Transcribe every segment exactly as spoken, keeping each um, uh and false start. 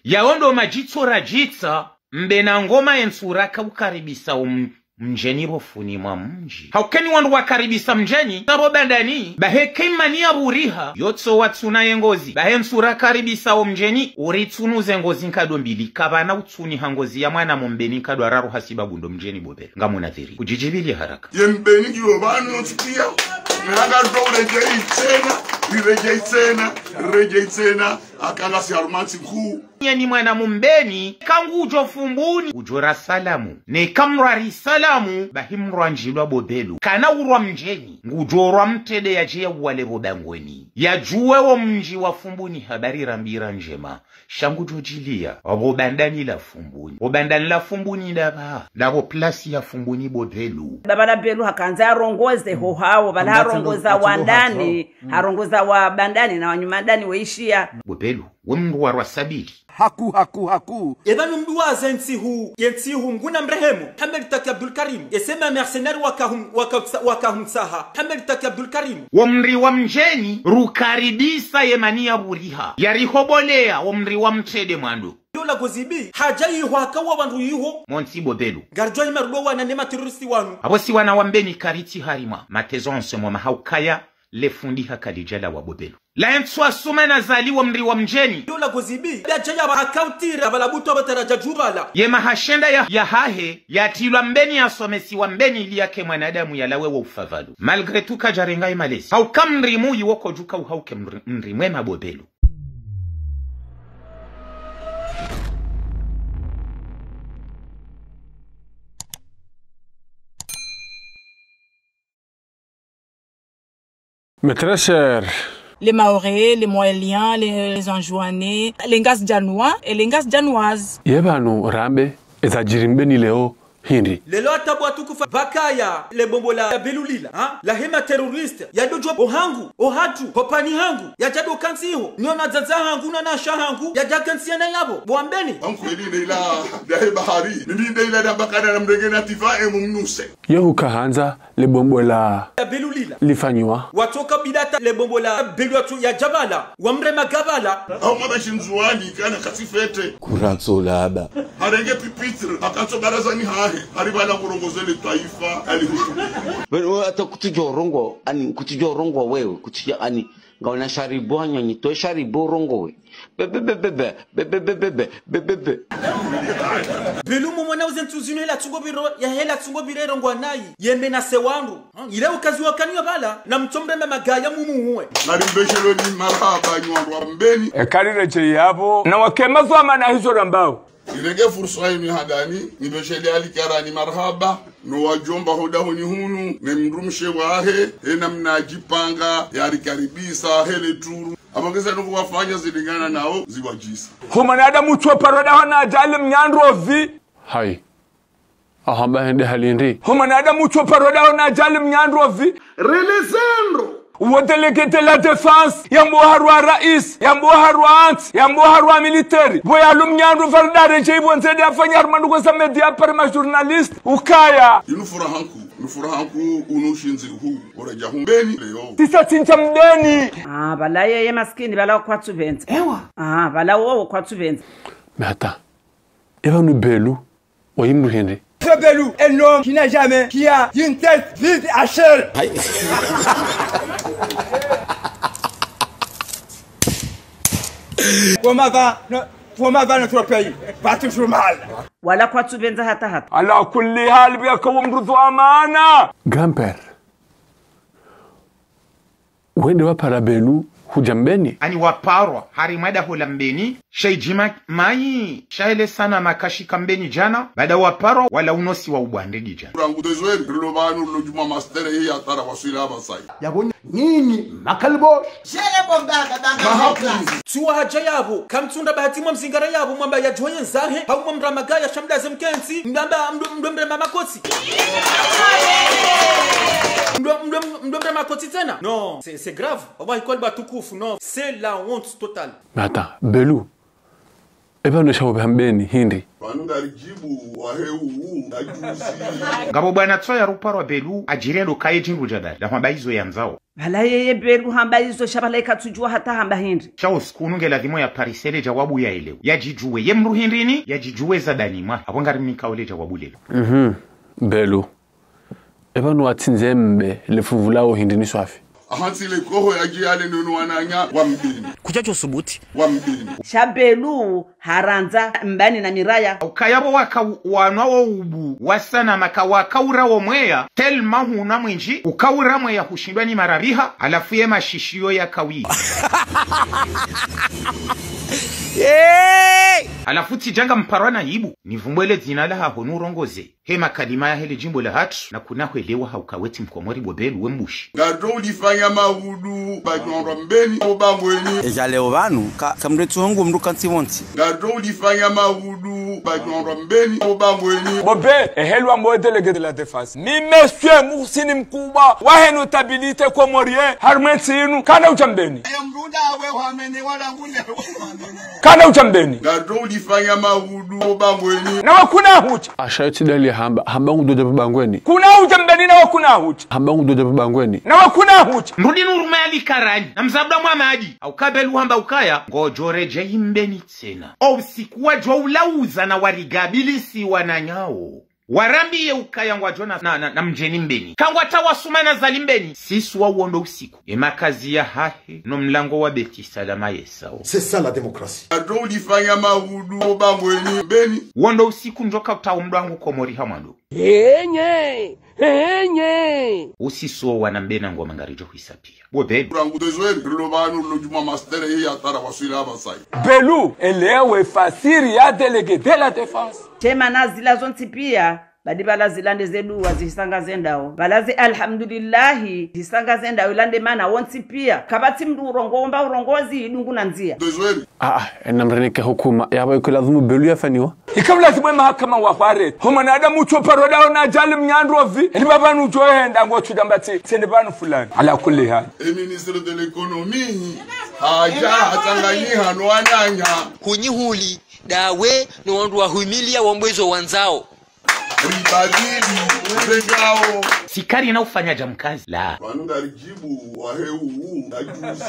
Yawo ndo madjitso radjitsa, mbe na ngoma ye ntsu raka ukaribisa um-, mdjeni pvo funi mwa mdji. Hauka eni wandru wakaribisa mdjeni, na pvo bandani, bahe ke imani ya pvuriha, yotso watsuna ye ngozi. Bahe ntsu rakaribisa o mdjeni, uritsunu ze ngozi nkado mbili, kapvana utsuniha ngozi ya mwana mo Mbeni nkado raru hasibabu ndo mdjeni bo Belu. Ngamuna dhwiri. Kudjidjibilia haraka. Ye Mbeni ngiyo pvanu yontsi piya. Nanga ndo uredjeyi tsena, riredjeyi tsena, riredjeyi tsena, haka ngasi harumwa ntsi nkuu. Yeni mwana mo Mbeni, ka ngudjo Fumbuni, udjo ra salamu. Neka mrwa ri salamu, bahi mrwa ndjilwa bo Belu. Kana urwa mdjeni, ngudjo rwa mtrende yadje ya uwale pvo bangweni. Yadjuwe wo mdji wa Fumbuni habari rambira ndjema. Sha ngudjo djilia, pvo bandani la Fumbuni. Pvo bandani la Fumbuni ndapva, ndapvo plasi ya Fumbuni bo Belu. Baba la Belu hakandza yarongoze ho hawo, pvala harongoza wandani, harongoza wa bandani na wa nyuma ndani weishiya. Bo Belu, we mndru wa rwa sabili. Haku, haku, haku. Eba numbi wa ze ntsihu, ye ntsihu nguna mrehemu, Mohamed Taki Abdul Karim. Ese ma mercenaires wakahum-, wakahutsa-, wakahumtsaha, Mohamed Taki Abdul Karim. Wo mri wa mdjeni, rukaribisa ye mani ya pvuriha. Yarihobolea, wo mri wa mtrende mwando. Yo la gozibi, hadja yiho haka wa wandru yiho. Montsi bo Belu. Ngaridjo hima rudo wana ne ma terroristes wanu. Apvo si wana wa Mbeni karitsi harimwa, matezo onse mo mahaukaya, le fundi hakalidjala wa bo Belu. La entsu asuma na zali wo mri wa mdjeni. Yo la gozibi, yadja ya ba hakautira, bala buto batara djadjubala. Ye mahashenda ya, ya hahe, yatilwa Mbeni yasomesiwa Mbeni ili yake mwanadamu yalawe wo ufavalu. Malgré tout kadjarenga ye malezi. Hauka mri muyi wo kodjuka uhauke mri, mri mwema bo Belu. Mes très chers. Les Mahorais, les Mohéliens, les, les Anjouanais, les Ngazidjanois et les Ngazidjanoises. Ye pvanu rambe, eza djiri Mbeni leo, hindri. Lelo atabu atukufa bakaya le bombo la Belu lila, ha? La hema terroriste, yadodjo ohangu, ohatru, hopvani hangu, yadjado kantsi ho, niona dzadza hangu, na nasha hangu, yadja kantsi yana yapvo, bo wa Mbeni. Ankweli ndeila, dahe bahari, mimi ndeila dambakana na mrenge na tiva emu mnuse. Yehuka handza, le bombo la Belu lila. Lifanyiwa. Watsoka bidata le bombo la Belu watso ya djabala. Wa mrema gabala. Au mwana shindzuwani kana katsifete. Kuratso laba. Harenge pupitre, hakatso barazani hahe. Haribala kurongoze le twaifa, alihusu. Wewe, wewe hata kutsudjo rongowa, ani kutsudjo rongowa wewe, kutsudjo ani, ngaona sharibu hanyonyi, to sharibu rongowe. Bebe, bebe, bebe. Belu mumona uze ntsu zinu hela tsungo biro, ya hela tsungo biro erongowa nayi, yembe na se wandru. Ha, ile ukazi wa kaniyo bala, na mtsombe ma magaya mumu huwe. Nari mbeshelweni marahaba nyi wandru wa Mbeni. E kari redjeyi yapvo, na wakema zwa mana hizo rambao. Irenge fursa inu hadani, nibeshele Ali Karani marahaba, no wadjomba hodahoni hunu, ne mdrumshe wahe, ena mna djipanga, yarikaribisa, hele turu. Apvo ngeza nuku wafanya zilingana nao, ziwadjisa. Ho mwanadamu tso paro daho na ajali mnyandrovi. Hayi. Ahamba hende hali ndi. Ho mwanadamu tso paro daho na ajali mnyandrovi. Relezendro. Wo délégué de la défense, yambo harwa rais, yambo harwa ants, yambo harwa militaire. Bo yalo mnyandrovi alidare dje ibo ndzedi afanya harumwa nduko za média par ma journaliste. Ukaya. Inu furaha nkuu, inu furaha nkuu, unu ushindzi huu, uredja hu Mbeni leo. Tisa tsinja Mbeni. Ah, bala yeye maskini, bala kwatsupvendza. Ewa. Ah, bala wowo kwatsupvendza. Mais attends. Eba nu Belu, oyi mndru hindri. Ce Belu, un homme qui n'a jamais, qui a une tête vide à chair. Aïe. Comment va, no, comment va notre pays? Va toujours mal. Wala kwatsupvendza hata hata. Ala kulli hal, biya kawo mdru zo amana. Grand-père. Wende wapara Belu hudja Mbeni. Ani waparwa, harimwa daho la Mbeni, sha idjima mayi, sha ele sana makashika Mbeni djana, bada waparwa, wala unosi wa ubwande djana. Rangu tezweri, rilo pvanu, rilo djuma mastere, hii atara waswila apvasa. Yapvo nyinyi, makalibo. Jere bonga, bonga, bonga. Mahakuzi. Tsuwa hadja yapvo, kamtsunda bahati mwa mzingara yapvo, mwamba ya djoye nzahe, hau mwa mramagaya, shamda ze mkentsi, mdamba, mdo, mdo mrema makotsi. Mdo, mdo, mdo mrema makotsi tsena. Non, c'est, c'est grave. Wallahi, kweli batukufu, non. C'est la honte totale. Mais attends, Belu, eba no shawo Mbeni hindri. Pvanu ngari djibu wahe uu, ajuzi. Ngapvo bwana tso ya ruparwa Belu, adjirendo kaye djindru djadari, la hwamba izo yandzao. Pvala yeye Belu hamba izo sha pvala ikatsudjuwa hata hamba hindri. Sha usiku unu nge ladhimu ya parise le djawabu ya elewe. Ya djidjuwe ye mdru hindrini, ya djidjuwe za danimwa. Apvo ngari mnikao le djawabu lelo. Mhm. Belu. Epvanu watsindze mbe, le fuvu lawo hindrini swafi. Ahantsi le koho ya djiyale nono wananya wa Mbeni. Kudja tso subuti. Wa Mbeni. Sha Belu harandza mbani na miraya. Ukaya pvo waka u-, wanwa wo ubu, wasana maka wakaura wo mweya, telma hunwa mwindji, ukaura mweya hushindwa ni maraviha, halafu ye mashishiyo ya kawi. Hey! Halafu tsidjanga mparwa na hibu, nivumbwe le dzina lahaho nurongoze. He makalima yahe le djimbo lahatru, na kuna hwelewa hauka wetsi mkomori bo Belu we mbushi. Ngadjo ulifanya mahudu, badjondro Mbeni, bo Bangweni. Edja leo pvanu, ka, ka mdru tsuhongu mdru kantsi pvontsi. Ngadjo ulifanya mahudu, badjondro Mbeni, bo Bangweni. Bo Be, ehelwa mbo délégué de la défense. Mi monsieur Muhsini Mkubwa, wahe notabilité comorien, harumwa entsi inu, kana udja Mbeni. Ayo mdru nda we hwamene wala ngule. Kana udja Mbeni. Ngadjo ulifanya mahudu, bo Bangweni. Na wakuna hudja. Asha yotsi dali hamba, hamba ngudodja bo Bangweni. Kuna udja Mbeni na wakuna hudja. Hamba ngudodja bo Bangweni. Na wakuna hudja. Mrudi nuruma ya likarani, na mzabda Mwamadi. Hauka Belu hamba ukaya, ngodjo redjeyi Mbeni tsena. O usiku wadjo ulauza na warigabilisi wananyawo. Warambiye ukaya ngwadjo na, na, na, na mdjeni Mbeni. Kangwatsaha wasumana zali Mbeni. Sisi wa wondo usiku. E makazi yahahe, no mlango wa Beti Salama yesao. C'est ça la démocratie. Ngadjo ulifanya mahudu, bo Bangweni, Mbeni. Wondo usiku ndjo kautao mdru wangu komori ha mwando. Henye! Henye! Usisi wo wana Mbeni ngoma ngaridjo hwisa piya. Bo Belu. Rangu tezweri, rilo pvanu, rilo djuma mastere, hii hatara waswila hapva sayi. Belu, elewe fasiri ya délégué de la défense. Shema na zila zontsi piya, badi pvala zila nde ze duwa zihisa ngazendao. Pvala ze alhamdulillahi, hisa ngazendao, ila nde mana wontsi piya. Kapvatsi mdru urongoa, omba urongozi, idungu na ndzia. Tezweri. Ah, ah, ena mreneke hukuma, yapvo iko lazimu Belu yafanyiwa. Ika ulazimu e mahakama wahware. Ho mwanadamu tso paro dao na ajali mnyandrovi. Eli pvapvanu udjo henda ngotsudja mbatsi. Tsende pvanu fulani. Ala kulli hali. E ministre de l'économie, hadja, hatsanganyiha no wananya. Kunyihuli, dawe, no wandru wahwimiliya wambwezo wandzao. Ribadili, rengao. Sikari na ufanya dja mkazi. La. Pvanu ngaridjibu, wahe uu, na juzi.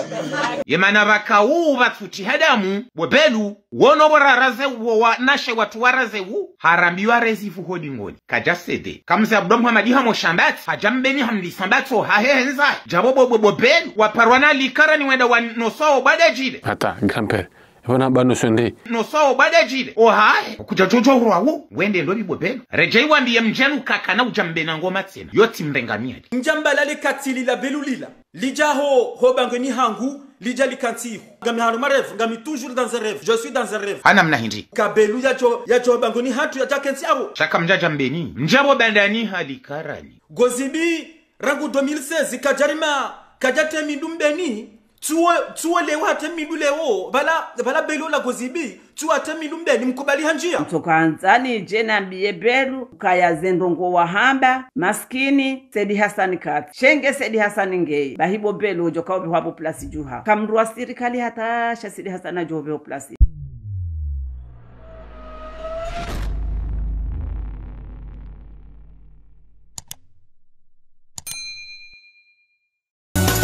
Ye mana pvaka uu pvatsuti hadamu, bo Belu, wono bo raraze uwo wa nashe watru waraze u, harambiwa rezivu ho dingoni. Kadja sede. Ka mze Abdou Mohamed hamo shambatsi, hadja Mbeni hamlisa mbatso hahe hendza. Djapvo bo, bo, bo Belu, waparwa na likarani wenda wa noso bada djile. Hata, grand-père. Epvo na pvanu sonde. Noso bada djile. O hahe. Kudja djodjo urwa wo. Wende ndo bi bo Belu. Redjeyi wambiye mdjanu kakana udja Mbeni na ngoma tsena. Yotsi mrenga miadi. Ndjamba lale katili la Belu lila. Lidja ho, ho Bangweni hangu, lidja likantsi ho. Ngami hanu marevu, ngami toujours dans un rêve. Je suis dans un rêve. Hana mna hindri. Ka Belu yadjo, yadjo Bangweni hatru yadja kentsi apvo. Shaka mdjadja Mbeni. Mdjapvo bandani ha likarani. Gozibi, rangu deux mille seize, kadjarima, kadjate mindru Mbeni. Tsuwo, tsuwo leo hata mindru leo, pvala, pvala Belu la Gozibi, tsuwo hata mindru Mbeni, mkubali ha ndziya. Mtsoka andzani dje nambiye Belu, ukaya ze ndrongo wahamba, maskini, Said Hassan katsi. Shenge Said Hassan ngeye, bahi bo Belu, udjo kaupvihwa pvo plasi djuha. Ka mdru wa sirikali hata, sha Said Hassan adjo upvihwa plasi.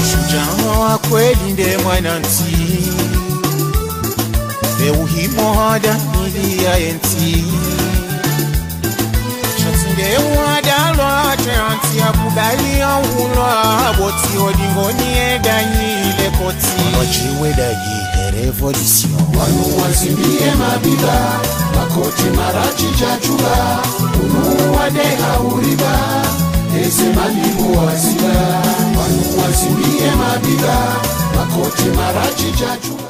Shujaa wa kweli nde mwanantsi, nde uhimo hada ili ya entsi. Sha tsi nde uwadalwa, tse antsi ya kubali ya ulwa, botsi odingoni edanyi le kotsi. Onojiwe dayi. Révolution. Wanu wazimbiye mabiba, makoti maratsi djadjuba, unu wadeha uriba, eze malibu waziba. Wanu wazimbiye mabiba, makoti maratsi djadjuba.